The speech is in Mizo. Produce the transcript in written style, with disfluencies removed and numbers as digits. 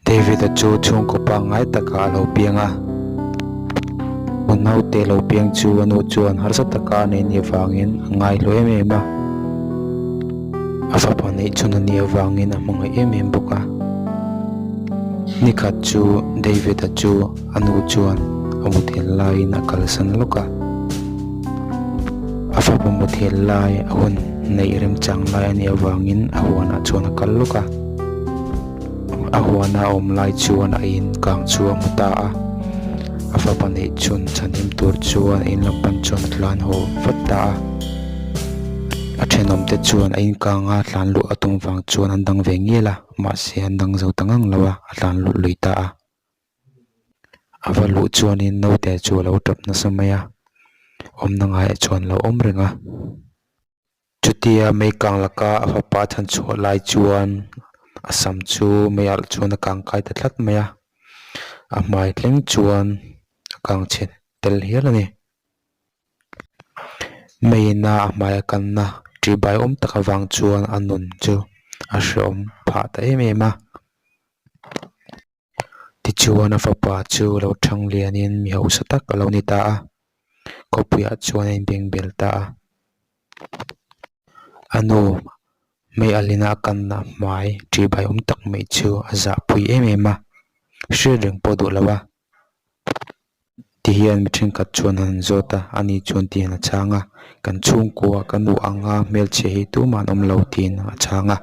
David-a chu chhungkaw pangngai takah a lo piang a. A naute lo piang chu a nu chuan harsa taka a neih nih avangin a ngaihlu em em a. A fapa neih chhun a nih avangin a hmangaih em em bawk a. Nikhat chu David-a chu a nu chuan a muthilh laiin a kalsan lawk a. A fapa muthilh lai a hun neih remchang lai a nih avangin a huanah chuan a kal lawk a. A huana a awm lai chuan a in kang chu a hmu ta a, a fapa neih chhun chhanhim tur chuan a in lam pan chuan a tlan haw vat ta a. A thenawm te chuan a in kang a tlan luh a tum vang chuan an dang ve ngial a, mahse an dang zo ta ngang lo a, a tlan luh lui ta a. A va luh chuanin naute chu a lo tap nasa mai a, awmna ngaiah chuan a lo awm reng a. Chutia mei kang laka a fapa a chhan chhuah lai chuan a sam chu mei alh chuan a kang kai ta tlat mai a, a hmai thleng chuan a kang chhe tel hial a ni. Meiin a a hmai a kanna ṭihbai awm tak avang chuan a nun chu a hreawm phah ta em em a. Tichuan a fapa chu lo thang lianin mi hausa tak a lo ni ta a, khawpuiah chuan a inbeng bel ta a. A nu hmei alina a kanna hmai ṭihbai awm tak mai chu a zahpui em em a, hriat reng pawh duh lo a. Tihian mi thenkhat chuan an han zawt a, ani chuan tihian a chhang a, kan chhungkua ka nu anga hmelchhia hi tumah an awm lo tiin a chhang a.